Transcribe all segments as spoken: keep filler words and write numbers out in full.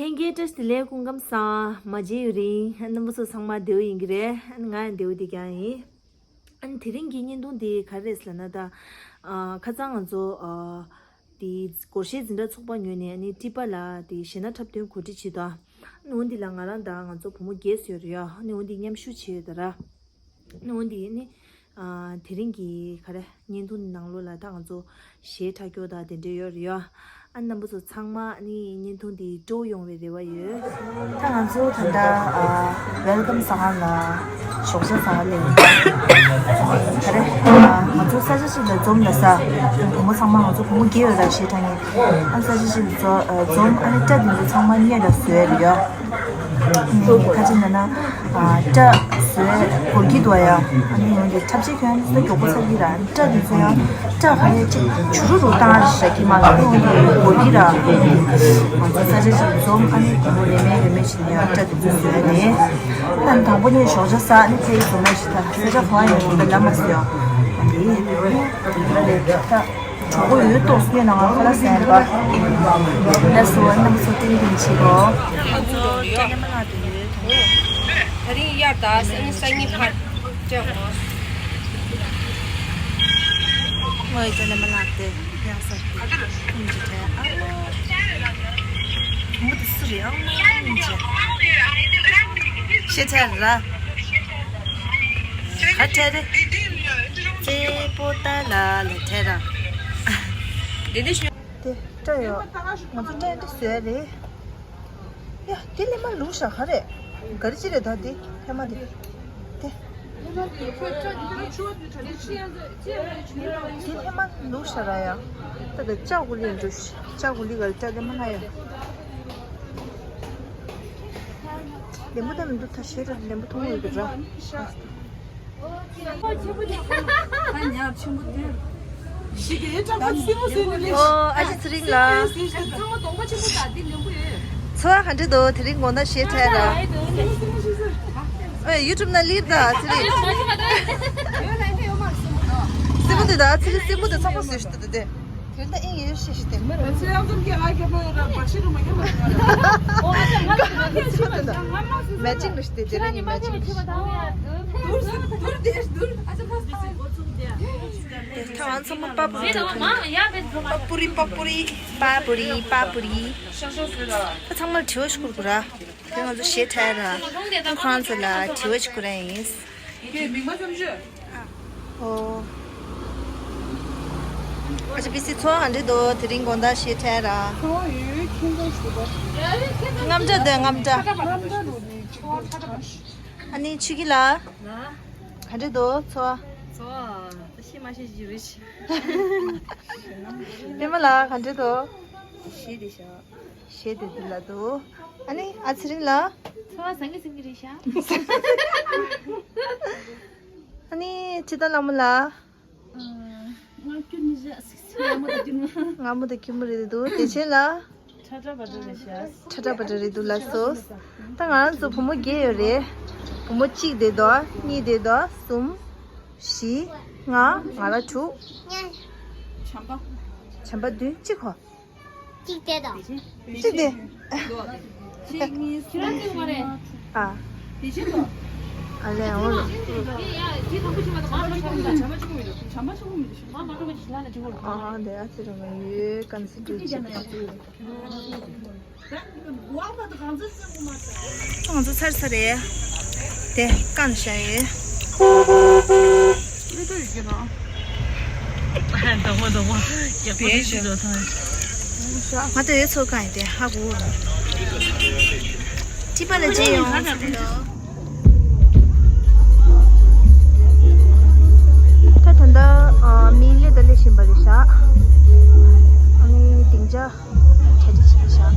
ལྷན་རྒྱས་བཀྲ་ཤིས་བདེ་ལེགས། སྐུ་ཁམས་བཟང་། མ་མཇལ་ཡུན་རིང་། རྣམ་པ་ཚོ་ཚང་མ་བདེ་པོ་ཡིན་གྱི་རེད། ང་ཡང་བདེ་པོ་བསྡད་ཀྱི་ཡིན། ཨ་ནི་དེ་རིང་གི་བརྙན་ཐུང་འདི་ག་རེ་རེད་ཟེར་ལབ་ན། ད་ཨ་ཁ་སང་ང་ཚོ་ཨ་དེ་སྒོར་གཞས་འཛིན་གྲྭ་ཚོགས་པ་ངོས་ནས་ཨ་ནི་ཊི་པ་ལ་དེ་གཞས་སྣ་འཁྲབ་སྟོན་གོ་སྒྲིག་བྱས་འདུག་ཨ་ནི་འོ་འདི་ལ་ང་རང་དང་ང་ཚོ་བུ་མོ་བརྒྱད་ཙམ་ཡོད་རེད་ཡ། ཨ་ནི་འོ་འདི་མཉམ་ཞུགས་བྱས་ཡོད་ད་ར། ཨ་ནི་འོ་འདི་ནི་ཨ་དེ་རིང་གི་ག་རེ་བརྙན་ཐུང་ནང་ལོགས་ལ་ད་ང་ཚོ་གཞས་འཁྲབ་རྒྱུ་དང་དེ་འདྲ་ཡོད་རེད་ཡ། ཨ་རྣམ་པ་ཚོ་ཚང་མ་ནི་བརྙན་ཐུང་འདི་སྤྲོ་ཡོང་བའི་རེ་བ་ཡོད། ད་ང་ཚོ་ད་ལྟ་ཨ་ཝེལ་ཀམ་ཟ་ཁང་ལ་ཞོགས་ཇ་ཟ་ག་སླེབས་ཡིན། ག་རེ་ཨ་ང་ཚོ་ས་ཆ་ཞིག་ལ་འཛོམས་ལ་ས། བུ་མོ་ཚང་མ་ང་ཚོ་བུ་མོ་བརྒྱད་ཡོད་ར་གཞས་འཁྲབ་མཁན། ཨ་ས་ཆ་ཞིག་ལ་འཛོམས་ཨ་ནི་སྐྲ་དེ་ཚོ་ཚང་མ་སྣེ་ལ་བཟོས་རེད་ཡ། ཁ་ཅིག་ན་ན་སྐྲ་བཟོས་འགོར་གྱི་འདུག་ཡ། ཨ་ནི་ཡོང་དེ་འཁྲབ་ཆས་ཁྱོན་ནས་མགྱོགས་པོ་ཚར་གྱི་ར། སྐྲ་དེ་ཚོ་ཡང་སྐྲ་ག་རེ་ཅིག་བྱུ་རུ་རུ་བཏང་ར་ཞག་གི་མ་ལ་ཡོང་དེ་འགོར་གྱི་ར། ང་ཚོ་ས་ཆ་ཞིག་འཛོམས་ཨ་ནི་དང་པོ་རེ་མེད་རེ་མེད་བྱས་ནས་ཡང་སྐྲ་དེ་ཚོ་བཟོས་ནས། ཨ་ནི་དང་པོ་ནས་ཞོགས་ཇ་ཟ་ཨ་ནི་ཕ་གི་བཟོ་མ་ཞིག་ད་ས་ཆ་ག་བ་ཡོང་དེ་ལ་མ་ཟོས་ཡ། ཨ་ནི་ལས་ད། གྲོགས་པོ་ཡོད་ཏོག་སྐྱེས་ན་ང་ཁ་ལག་ཟ་ཡིན་པ། ལགས་སོ། རྣམ་པ་ཚོ་ཏིང་ཏིང་བྱེད་དགོས། ང་ཚོ་སྐྲ་ལེབ་མ་ལག་དེ་ཡོད་དོ། ད་རིང་དབྱར་ཟླ་སང་ཉིན་སང་ཉིན་ཕར་སྐྲ་དགོས། ངོ་ཡི་སྐྲ་ལེབ་མ་ལག་དེ་ཡག་ས་ཁུམ་གྱི་གྲས་ཨ་ལོ། མུ་དེ་སུ་རེད་ཨ་ལོ་ཁུམ་གྱི་གྲས། ཤེས་ཚད་ར། ག་ཁྲལ་རེད། རྩེ་པོ་ཏཱ་ལ་ལ་ཁྲལ་ར། འདི་འདི་ཤོད། དེ་སྐྲ་ཡོད། ང་ཚོ་སྐྲ་འདི་བཟོས་རེད། ཡ་དེ་ལེབ་མ་ལུག་ཤ་ག་རེད། ག་རེ་ཅི་རེད་ད་དེ་ལེབ་མ་དེ། དེ། དེ་ལེབ་མ་ལུག་ཤ་ར་ཡ། ད་དེ་ལྕགས་གུ་ལི་འགྲོ་ཤ་ལྕགས་གུ་ལི་ག་རེ་སྐྲ་ལེབ་མ་ལ་ཡ། ལེབ་མ་ད་མི་འདུག་ད་ཤེས་ར་ལེབ་མ་མཐོང་ཡོད་གི་ར། ད་ཉར་ཆེན་པོ་དེ། ཞིག་གི་ཨེ་ཀྲང་ཁ་སིམ་མོ་སིམ་མོ་ལེ། ཨོ་ཨ་ཅེ་ཚེ་རིང་ལགས། ཚང་མ་གདོང་པ་ཆེན་པོ་དང་འདི་ནོན་པོ་ཡོད། ཚོར་བ་ག་འདྲ་འདུག་དེ་རིང་དགོང་དག་གཞས་འཁྲབ་ར། ཨེ་ཡུ་ཊུབ་ནང་སླེབས་དང་ཚེ་རིང་། སེམས་པ་འདི་དང་ཚེ་རིང་སེམས་པ་འདི་ཚང་མ་བཟོས་ཤིག་ད་དེ་དེ། དོན་དག་ཨིན་ཡོད་ཤེས་ཤིག་དེ་མི་རུང་། ཚེ་རིང་ཙམ་གྱི་ཨ་ཁྱབ་པོ་ར་བ་ཤི་རུ་མ་ཁྱབ་པ་ར། ཨོ་ཨ་ཅག་ང་ལ་ང་ལ་ཤི་བ་དང་ང་མ་སུ་མེ་ཅིང་རུ་ཤི་དེ་དེ་རིང་ངི་མེ་ཅིང་རུ་ཤི། དུར་སུ་དུར་དེ་དུར་ཨ་ཅག་ཁ་སུ་སི་གོ་ཚུགས་དེ། ད་ང་ཚང་མ་པ་པུ་རི་འགྲོ་གི་ཡིན། པ་པུ་རི་པ་པུ་རི་པ་པུ་རི་པ་པུ་རི། ད་ཚང་མར་དྲི་བ་ཞིག་བསྐུར་དགོས་ར། དེ་ང་ཚོ་གཞས་འཁྲབ་ར། ཁོང་ཚོ་ལ་དྲི་བ་ཞིག་བསྐུར་ར་ཡིན། ཨོ། ཨ་ཅེ་པི་སི་ཚོར་བ་ག་འདྲ་འདུག་དེ་རིང་དགོང་དག་གཞས་འཁྲབ་ར། ཚོར་བ་ཡོད་ཡོད་ཁྱེད་ཚོ་ཞུ་དགོས། རྔམ་སྐྲག་འདོད་རྔམ་སྐྲག་རྔམ་སྐྲག་རུ་ནི་ཅིག་འདུག་ཨ་ནི་ཆུ་ཁྱི་ལགས། ག་འདྲ་འདུག་ཚོར་བ། ཚོར་བ་ཤེས་མ་ཤེས་ཞིག་རེད་ཤི། པད་མ་ལགས་ག་འདྲ་འདུག་གཞས་དེ་ཤ། གཞས་དེ་འདི་ལ་འདུག་ཨ་ནི་ཨ་ཚེ་རིང་ལགས། ཚོར་བ་ཟང་གི་ཟིང་གི་རེད་ཤག་ཨ་ནི་ཁྲི་ཐར་ལྷ་མོ་ལགས། ང་སྐྱུར་མི་བཞག་སིག་སིག་ལྷ་མོ་དང་སྐྱུར་མོ། ལྷ་མོ་དང་སྐྱུར་མོ་རེད་འདུག་བདེ་ཆེན་ལགས། ཁྲ་ཁྲ་བ་ཏྲ་རེད་ཤག་ཁྲ་ཁྲ་བ་ཏྲ་རེད་འདུག་ལགས་སོ། ད་ང་རང་ཚོ་བུ་མོ་བརྒྱད་ཡོད་རེད། བུ་མོ་གཅིག་བསྡད་འདུག་གཉིས་བསྡད་འདུག་གསུམ། བཞི། ལྔ། ང་རང་དྲུག་བྱམས་པ། བྱམས་པ་བདུན་གཅིག་གོ་གཅིག་དེ་དང་། གཅིག་དེ། གཅིག་གཉིས། ཁྱེད་རང་གཅིག་མ་རེད། ཨ། དེ་བཞིན་དུ། ཨ་ལས་འོ། དེ་ཡ་དེ་དང་པོ་ཞིག་མ་གཏོགས་ང་མ་ཆོག་མི་འདུག་བྱམས་པ་ཆོག་མི་འདུག་བྱམས་པ་ཆོག་མི་འདུག་ང་མ་གཏོགས་ང་ཞིག་ལ་ལ་ཅིག་འོ། ཨ་དེ་ཨ་ཙི་ར་མ་ཡོད་ཀན་སི་ཊུ་ཊི་ཆེ། ང་ཚོ་ཚར་ཚར་རེད། དེ་བཀང་བཞག་ཡོད། ང་ཚོ་ཡོད་ཚོ་བཀང་ཡོད་དེ་ཧ་གོ། ཊི་པ་ལ་རྗེས་ཡོང་། ད་ད་ལྟ་མི་སླེབས་དང་སླེབས་བཞིན་པ་རེད་ཤག་ཨ་ནི་སྡིངས་ཆ། གྲ་སྒྲིག་བྱེད་ཀྱི་བཞག་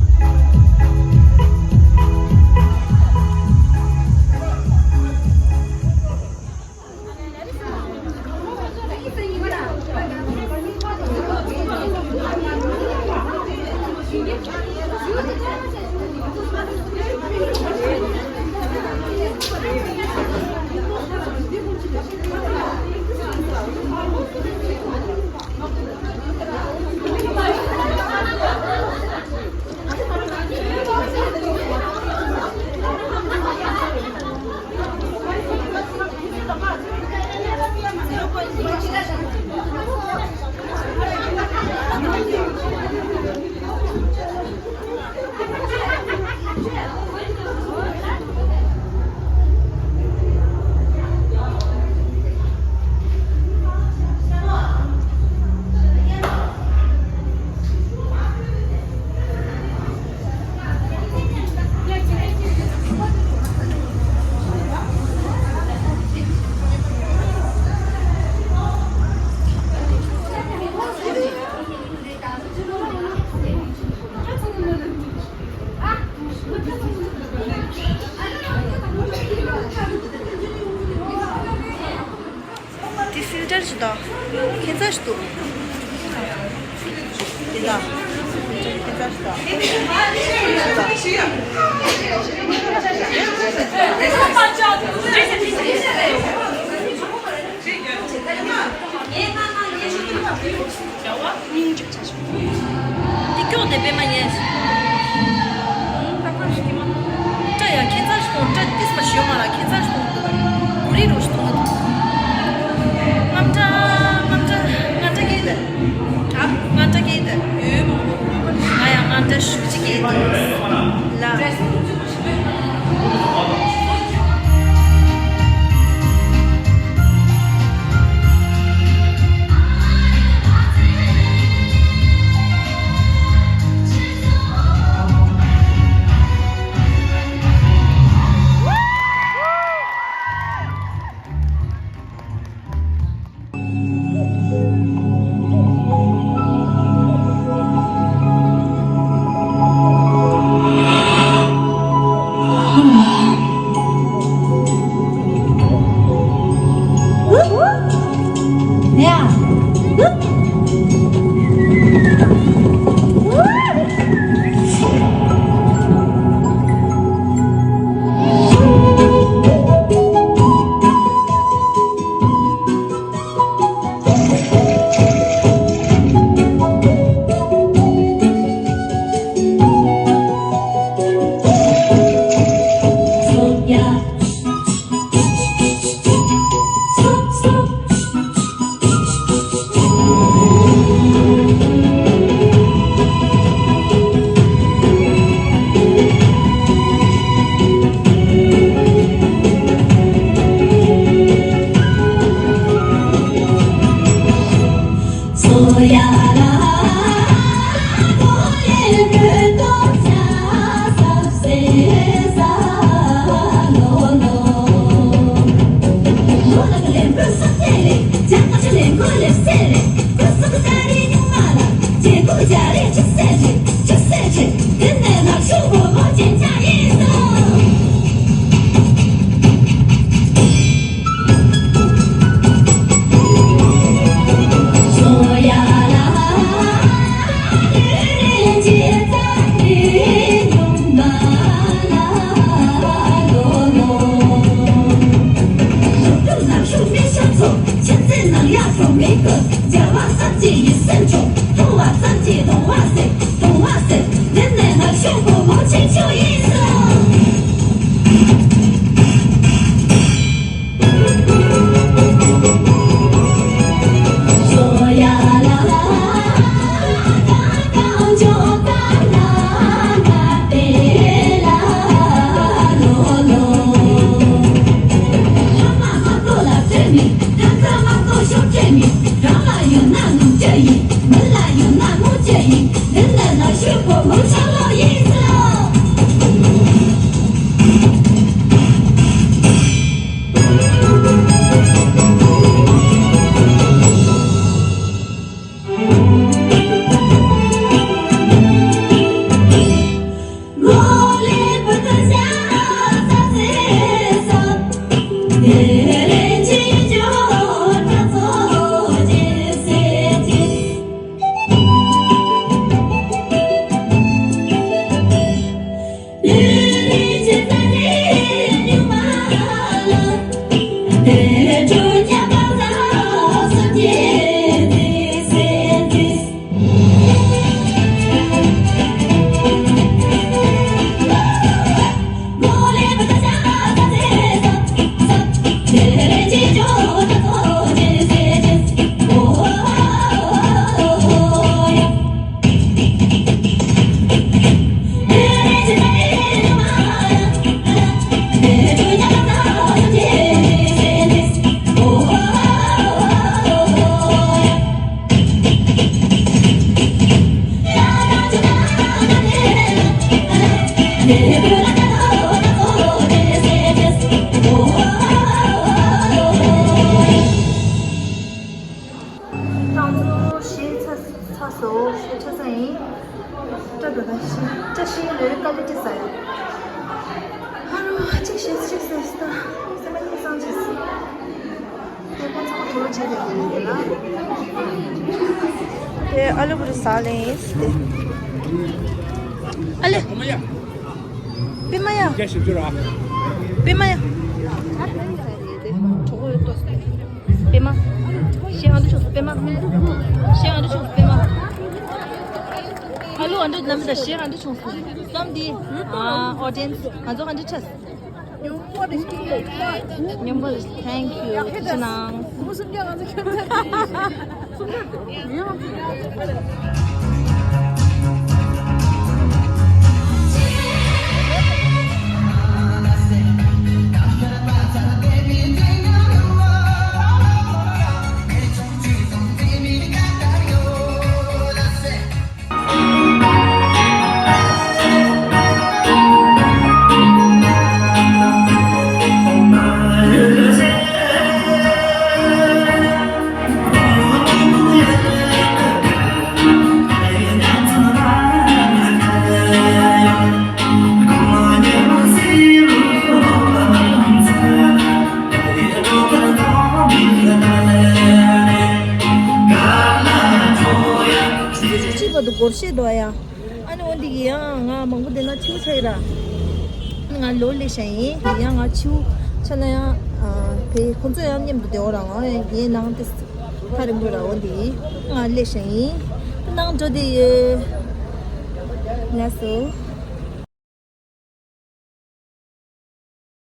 ད་ཁྱད་མཚར་ཞིག་འདུག་འདི་ད་ཁྱད་མཚར་ཞིག་འདུག་སྙིང་རྗེ་ཆེ་ཞུ། འདི་སྐྱོག་དེ་པད་མ་ཉལ། སྐྲ་ཡ་ཁྱད་མཚར་ཞིག་མཐོང་། སྐྲ་ཏིས་པ་ཞིག་ཡོད་མ་ར། ཁྱད་མཚར་ཞིག་མཐོང་འདུག་གུ་རི་རུ་ཞིག་མཐོང་འདུག་རྔམ་སྐྲ། རྔམ་སྐྲ། རྔམ་སྐྲ་སྐྱེས་འདུག་ཨ། རྔམ་སྐྲ་སྐྱེས་འདུག་ཡོད་མ། ང་ཡང་རྔམ་སྐྲ་ཞེ་པོ་ཅིག་སྐྱེས་འདུག་ལ། ཏང་ཙུའུ་ཞེས་ཚ་ཚ་སོ་ཞེས་ཆ་ཚང་ཡིན། སྐྲ་དོ་དང་ཤི་སྐྲ་ཤི་ལོས་དཀའ་ལས་ཏི་ས་ཡ། ཧ་རུ་གཅིག་ཤེས་གཅིག་ཟེར་སྟ་སེམས་མ་གཉིས་སང་ཅི་སི། དེ་ཨ་ལུ་བུ་རུ་ཟ་ལེན་ཡིན་ཏེ། ཨ་ལེ། པེ་མ་ཡ། རྒྱ་ཞིབ་ཅོ་ར། པེ་མ་ཡ། པེ་མ། ཤེས་ཨ་འདྲ་ཆུང་སོ་པེ་མ། ཤེས་ཨ་འདྲ་ཆུང་སོ་པེ་མ། ཨ་ལུ་ཨ་འདྲ་ནམ་ད་ཤེས་ཨ་འདྲ་ཆུང་སོ། ཙམ་དེ། ཨ་ཨོ་ཌི་ཡན་སི་ང་ཚོ་ཨ་འདྲ་ཆགས། ཉོམ་པོ་རེད། Thank you. ཐུགས་རྗེ་གནང་། ཁོ་སུམ་བརྒྱ་ང་ཚོ་ཁྱོད་ཚོ། ཅི་བར་དུ་སྒོར་གཞས་འདུག་ཨ་ཡ། ཨ་ནི་འོ་འདི་གི་ཡང་ང་མང་པོ་བསྡད་ན་ཆུ་ཆ་ཡི་ར། ང་ལོ་ལེ་ཤ་ཡིན། ཡང་ང་ཆུ་ཆ་ན་ཡང་ཨ་བེ་ཁོང་ཚོ་ཡང་མཉམ་དུ་བསྡད་འོ་ར། ང་ངའི་ནང་དེ་ཐག་རིང་པོ་ར། འོ་འདི་ང་ལེ་ཤ་ཡིན། ནང་འགྲོ་དེ་ཡོད། ལགས་སོ།